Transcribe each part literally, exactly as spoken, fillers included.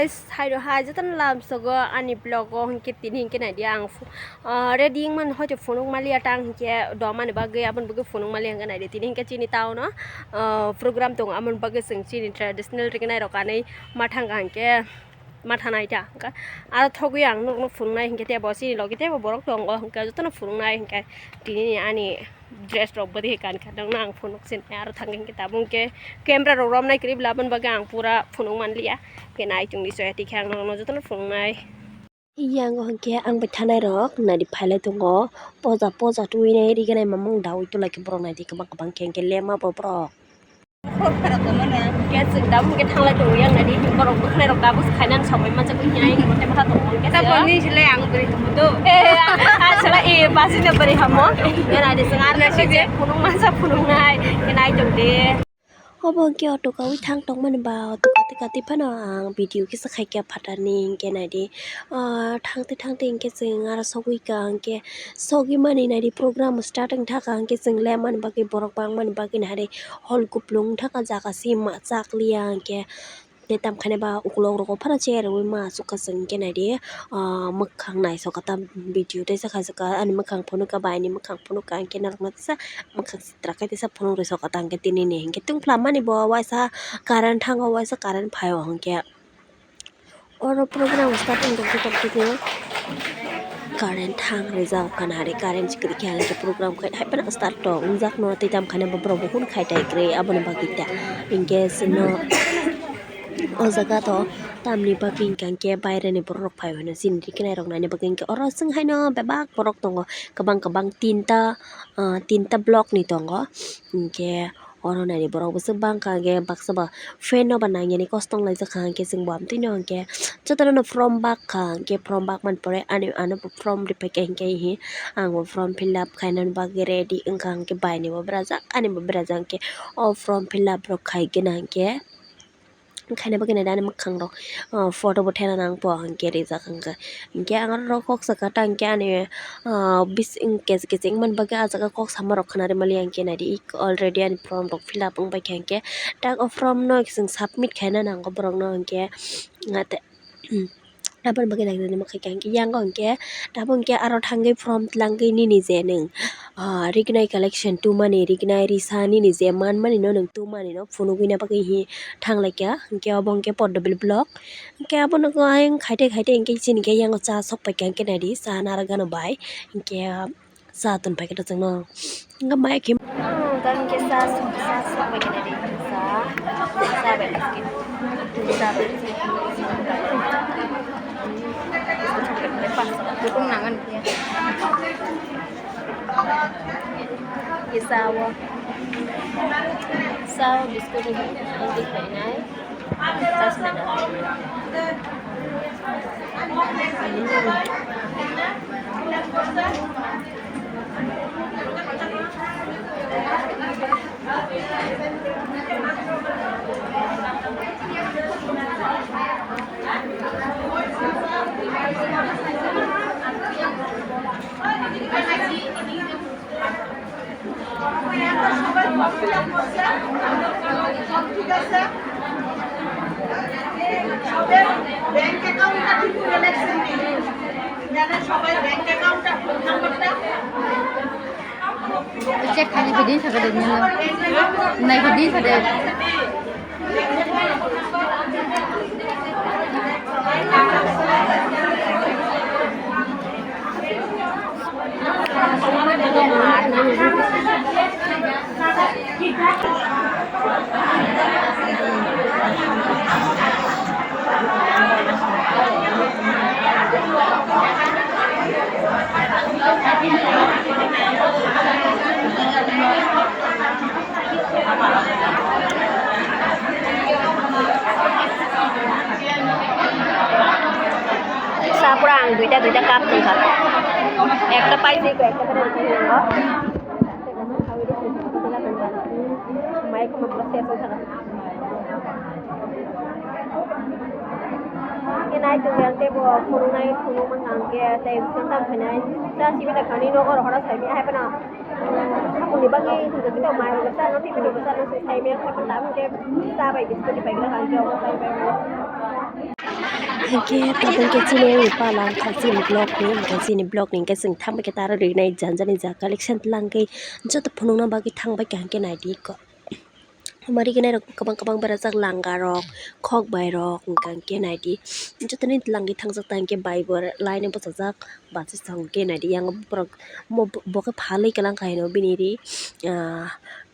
Guys, hai rw hai, jotono lamsogo ani vlog o hinkhe tini hinkhe naidi ang phu-, ah, ready wngmani hoito phunuk maliya tang hinkhe domani bagwi, aboni bagwi phunuk maliya hinkhe naidi tini hinkhe chini town o, ah, program tongo, aboni bagwi chwng chini traditional rignai rok kanwi ma thangkha hinkhe ma thanai ta hinkhe aro thogwi ang nokno phunuknai hinkhe teibo chini logi teibo borok tongo hinkhe jotono phunuknai hinkhe tini ani dress rok bwrwi kankha nokno ang phunuk sinai aro thangkhe hinkhe tabuk hinkhe camera rok romnai kwrwi bwla aboni bagwi ang pura phunuk manliya. Khe nai chwngdi soya tikhe ang nokno jotono phunuknai. Yang o hinkhe ang bai thanai rok naidi phailai tongo. Poja poja twi nai rignai mamung daui tula khe borok naidi kwbang kwbang khe hinkhe lema bo borok. Khe chwng tabuk khe thanglai tongo yang naidi borok bwkhanai rok tabuk khainani somoi manjak wi hinai tei bwkha tongo hinkhe. Taboni sile ang bwrwi tongmo do. Eh, ah, sala, eh, basino bwrwi hamo. Yang naidi chwng ar naidi phunuk mansa phunuknai khe nai tongdi. Obo hwnkhe auto kaui thang tongmani ba auto kati kati phano ang video kisa khaikha phatarni hinkhe naidi, ah, thangtwi thangtwi hinkhe chwng aro sogwi ka hinkhe sogwi mani naidi program start wngthaka hinkhe chwng lemani bagwi borok bangmani bagwi naidi hol kuplung wngthaka jaga se ma chakliya hinkhe. Tei tamkhaini ba ukulok rogo phano chair rwui ma aswk kha chwng hinkhe naidi, ah, mwkhang naisok kha tam video teisa khaijak kha ani mwkhang phunuk kha bai ani mwkhang phunuk kha hinkhe norokno teisa mwkhang sitra khe teisa phunuk rwsok kha tang khe tinini hinkhe tungphla mani bo waisa current thango waisa current phaio hinkhe oro program start wngtong khe tongtwtwi current thang rijak kha nari current kwrwi khe hinkhe program khai hai phano start tong wngjak no tei tamkhaini bo borok bo hwn khai tai kwrwi aboni bagwi ta hinkhe chwngno. O jaga to tamni bagwi hwnkha hwnkhe baireni borok rok phai hwnwi chini rignai rok naina bagwi hwnkhe oro chwng haino bebak borok tongo kwbang kwbang tinta, ah, tinta block ni tongo hwnkhe oro naidi borok bwswk bangkha hwnkhe baksa ba fan no ba nangnani kosto wnglaijak kha hwnkhe chwng bo amtwino hwnkhe jotono no form bak kha hwnkhe form bak mani pore ani ano bo form rwphaikha hwnkhe hi ang bo form fill up khainani bagwi ready wngkha hwnkhe baini bo berajak ani bo berajak hwnkhe o form fill up rok khaigena hwnkhe. Khaina bagwi naidi ani mwkhang rok, ah, photo bo thena nang po hwnkhe rijak hwnkhe. Hwnkhe ang oro kok saka ta hwnkhe ani, ah, bising kechek kechek wngmani bagwi ah jaga kok sama rok khna rwmani hwnkhe naidi already ani form rok fill up wngbaikha hwnkhe tak o form no chwng submit khaina nango borok no hwnkhe. Aboni bagwi naidi ani mwkhang khe hwnkhe yang o hwnkhe tabuk hwnkhe aro thangwi form twlangwi nini je nwng. Ah, rignai collection tumani, rignai risa nini je manmani no nwng tumani no phunugwi na bagwi hi thanglaikha. Hwnkhe obo hwnkhe Poddobil block. Hwnkhe abono ayang khaite khaite hwnkhe chini khe yango cha sokpaikha hwnkhe naidi cha narwk gano bai. Hwnkhe cha tonpaikha chwngno. Hwnkhe mai khe. Ang hwnkhe cha sokpaikha naidi cha. Cha bai biscuit. Cha bai. Biscuit chocolate bai pas. Dukung nangan khe. Kisa o. Sa o biscuit ni healthy khainai. Sa sina da. সবাই ব্যাংক অ্যাকাউন্টটা ঠিক করে রাখছেন নি? জানেন সবাই ব্যাংক অ্যাকাউন্টটা ফোন নাম্বারটা? Check khainai khe din sakha de nini. Nai khe din sakha de. Sa pura ang duita duita cup tongkha. Ekta paisi ko ekta kare nango. Mai ko pura ses wngkha. Khe nai tongya tei bo phunuknai phunukma hwnkha hwnkhe tei bwskango tamo khainai cha simi ta khainai nogo rohorna saimanya hai phano. Sakoni bagwi hwnkhe khe tamo mai rok cha no tei bini bwsa no se saimanya hai phano tamo khe cha bai biscuit bai gra hwnkhe omo sai bai. Hingke tabuk khe chini ani pala wngkha chini vlog ni, hingke chini vlog ni hingke chwng thangbai khe taro rinai jani jani ja collection twlangwi joto phunukna bagwi thangbai kha hingke naidi kok. Mari khe nairok kwbang kwbang berajak langa rok, khok bai rok, hingka hingke naidi jotoni twlangwi thangjak ta hingke bai bo line o bwchajak bachajak hingke naidi yang borok bo khe phalwi kwlangkha hino bini ri ah.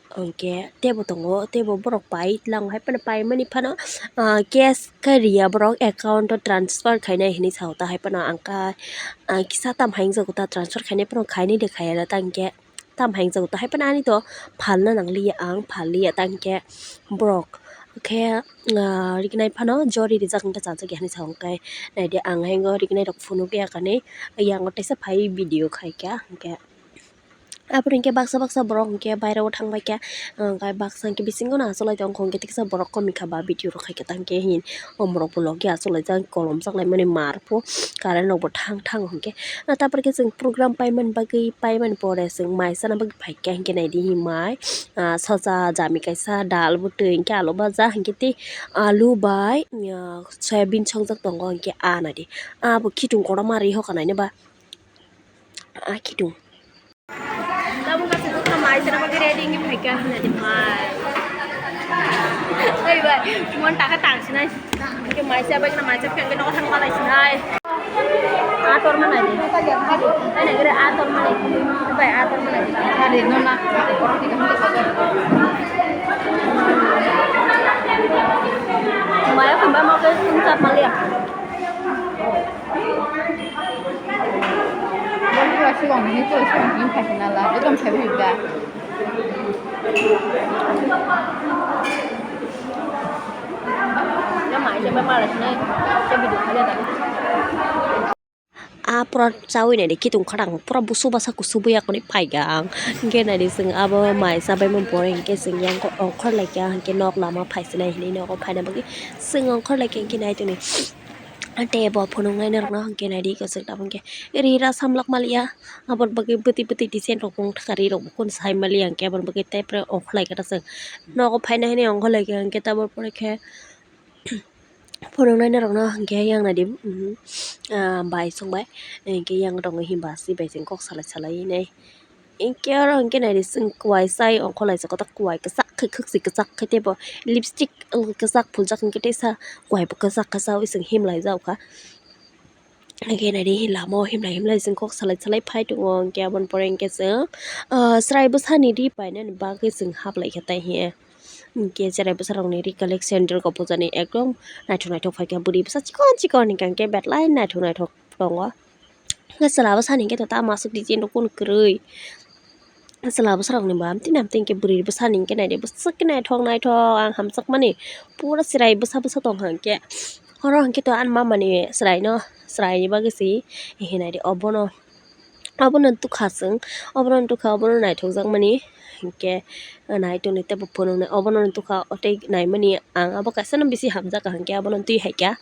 Hingke tebo tongo, tebo borok pai twlang hai phano paimani phano, ah, cash khe riya borok, account o transfer khainai hinwi sao ta hai phano ang kha, ah, kisa tam hai wngjago ta transfer khainai phano khainai de khaiya ta hingke tam hai wngjago ta hai phano ani to phalna nangliya ang phalliya ta hingke borok khe, ah, rignai phano jori rijak hingke chajakya hinwi sao hingke naidi ang hai o rignai rok phunukya kani yang o teisa phai video khaikha hingke. Aboni hingke baksa baksa borok hingke bairao thangbai kha, hingke baksa hingke bisingo no achulai tongkha hingke tekisa borok komikha ba video rok khaikha tangkhe hin omorok bo logya achulai jang kolom chaklaimani mar pho current rok bo thang thang hingke. Tabor khe chwng program paimani bagwi paimani pore chwng mai chana bagwi phaikha hingke naidi himai soja jami kaisa dal bwtwi hingke alu baja hingke tei alu bai soyabin songjak tongo hingke ah naidi ah bo khitung kotorma ri hoka naineba. Ah, khitung. Tabuk kaisa dukha mai sera bagwi ready wngwi phaikha hinwi mai. Oi bai, mon taka tang sinai. Hingke mai sera bagwi na mai sera phiyangke nogo thang malai sinai. Ator manai de. Ai nai gere ator manai. Bai ator manai de. Ari no na. Maya kamba mau ke sungsa malia. Bongkra sigon ni to sigon ni phai na la, ekdom phai phai da. Ya mai se ba mala sinai, se bidu khala da. Ah, pura chawi nai de, khitung kharang, pura busu basa kusu buya koni phai ga ang. Hingke nai de, chwng abo mai chabai mo pore, hingke chwng yang ko ongkhor lai kha, hingke nok lama phai sinai hinui nogo phaina bagwi chwng ongkhor lai kha, hingke nai toni. Tei bo phunuknai norokno hwnkhe naidi kwchwk tabuk khe ri ra samlak maliya. Aboni bagwi bwtwi bwtwi design rok bo wngkha ri rok bo kun sai maliya hwnkhe aboni bagwi tei pore ongkhorlai khe ta chwng nogo phaina hinui ongkhorlai kha hwnkhe tabuk pore khe phunuknai norokno hwnkhe yang naidi bai chwng bai hwnkhe yang tongo himba se bai chwng kok salai salai nai. Hinkhe oro hinkhe naidi chwng kuai chai ongkhorlaijak kotor kuai kwchak khe khwksi kwchak khe teibo lipstick kwchak phuljak hinkhe teisa kuai bo kwchak kwchak wi chwng himlaijak kha. Hinkhe naidi lama o himlai himlai chwng kok salai salai phai tongo hinkhe aboni pore hinkhe chwng chwrai bwsani ri painani bagwi chwng haplaikha tei hinkhe chwrai bwsarokni ri collection Durga puja ni ekdom naithok naithok phaikha bwrwi bwsa chikon chikon hinkhe betlai naithok naithok tongo. Hwnkhe chwla bwsani hwnkhe to tamo aswk design rok kunu kwrwi. Chwla bwsarokni bo amtwini amtwi hwnkhe bwrwi bwsani hwnkhe naidi bwswk khe naithok naithok ang hamjakmani pura chwrai bwsa bwsa tongkha hwnkhe. Oro hwnkhe to ani mamani chwraino chwraini bagwi se hinwi naidi obono obono tukha chwng obono tukha obono naithokjakmani hwnkhe nai tongni teibo phunuknai obono tukha tei naimani ang abo kaisano bisi hamjakha hwnkhe abono twi haikha.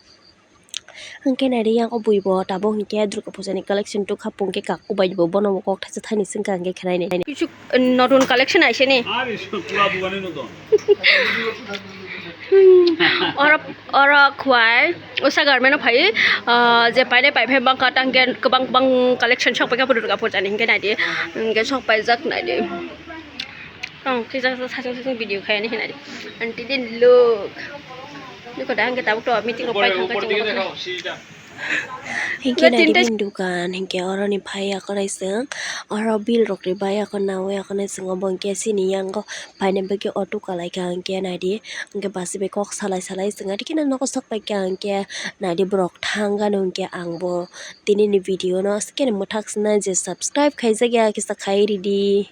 Hwnkhe naidi yang o bui bo tabuk hwnkhe Durga puja ni collection tukha pungkhe kaku bai bo bono bo kok thaisa thaini swngkha hwnkhe khenai ni. Kichu notun collection aise ni. Are pura dugani notun. Oro oro khwai usa garment o phai je painai pai phai bangkha tangkhe kwbang kwbang collection sok paikha Durga puja ni hwnkhe naidi hwnkhe sok paijak naidi. Tong kisa kisa sachung sachung video khaiyani hinai. Aunty din look. Niko da hwnkhe tabuk to meeting rok pai thangkha chini kotor. Hinkhe naidi bini dukan hinkhe oroni phai akonai chwng oro bill rok ri bai akon nawi akonai chwng obo hinkhe chini yango painai bagwi auto kalaikha hinkhe naidi hinkhe basi bai kok salai salai chwng adikhe nogo sok paikha hinkhe naidi borok thang gano hinkhe angbo tini ni video no skeno mwthak swnai je subscribe khaijakya kisa khai ridi.